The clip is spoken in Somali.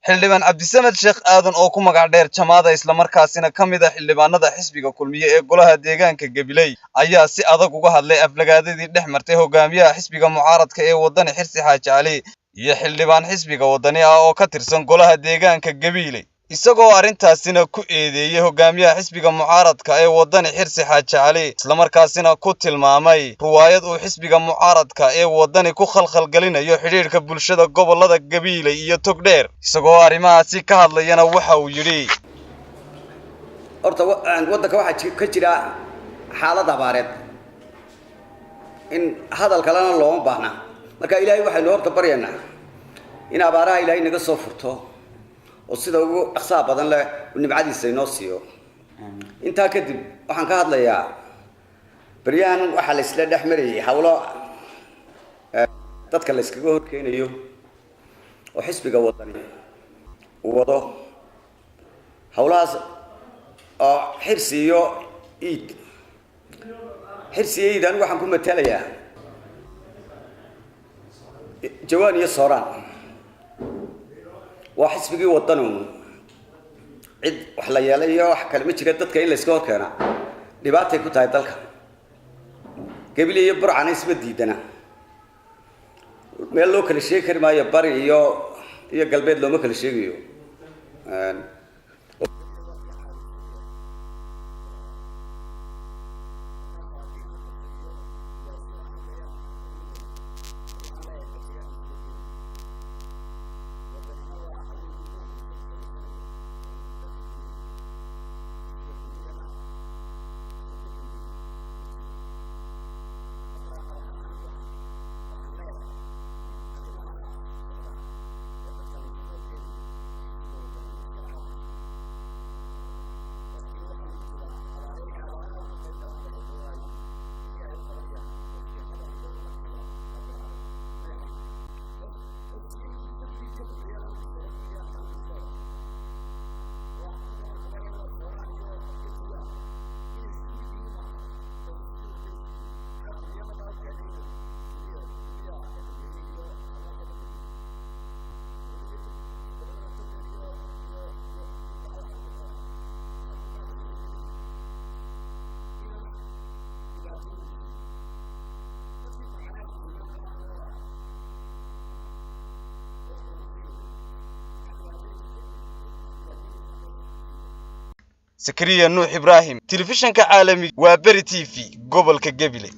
Xildhibaan Cabdisamed Sheekh Aadan oo ku magac dheer Jamaada, islamarkaasina ka mid ah xildhibaanada xisbiga Kulmiye ee golaha deegaanka Gabiley, ayaa si adag uga hadlay aflagaadadii dhex martay hogaamiyaha xisbiga mucaaradka ee Wadani Xirsi Xaaji Cali iyo xildhibaan xisbiga Wadani ah oo ka tirsan golaha deegaanka Gabiley, isagoo arrintaasina ku eedeeyey hogaamiyaha xisbiga mucaaradka ee Wadani Xirsi Xaaji Cali, islamarkaasina ku tilmaamay ruwaayad uu xisbiga mucaaradka ee Wadani ku khalkhalgelinayo xidhiidhka bulshada gobolada Gabiley iyo Togdheer. Isagoo arrimahaasi ka hadlayana waxa uu yidhi: Horta waddanka waxaa ka jira xaalad abaareed, in hadal kalena looma baahna. Marka Ilaahay waxaynu horta baryaynaa in abaaraha Ilaahay naga soo furto oo sida ugu dhaqsaha badan leh nimcadiisa inoo siiyo. Intaa kadib, waxaan ka hadlayaa beryahan waxaa la isla dhex marayay hawlo dadka la iskaga horkeenayo oo xisbiga Wadani uu wado, hawlahaas oo Xirsi iyo Iid. Xirsi iyo Iid anigu waxaan ku matalayaa Jawaan iyo Sooraan. Waa xisbigii Wadani. Cid wax la yeelay iyo wax kale ma jira. Dadka in la iska hor keenaa dhibaatay ku tahay dalka. Gebile iyo Burcana isma diidana, meel loo kala sheegi kari maayo. Bari iyo galbeed looma kala sheegayo. Sakariya Nuux Ibraahim, telefishanka caalamiga Waa Beri TV, gobolka Gabiley.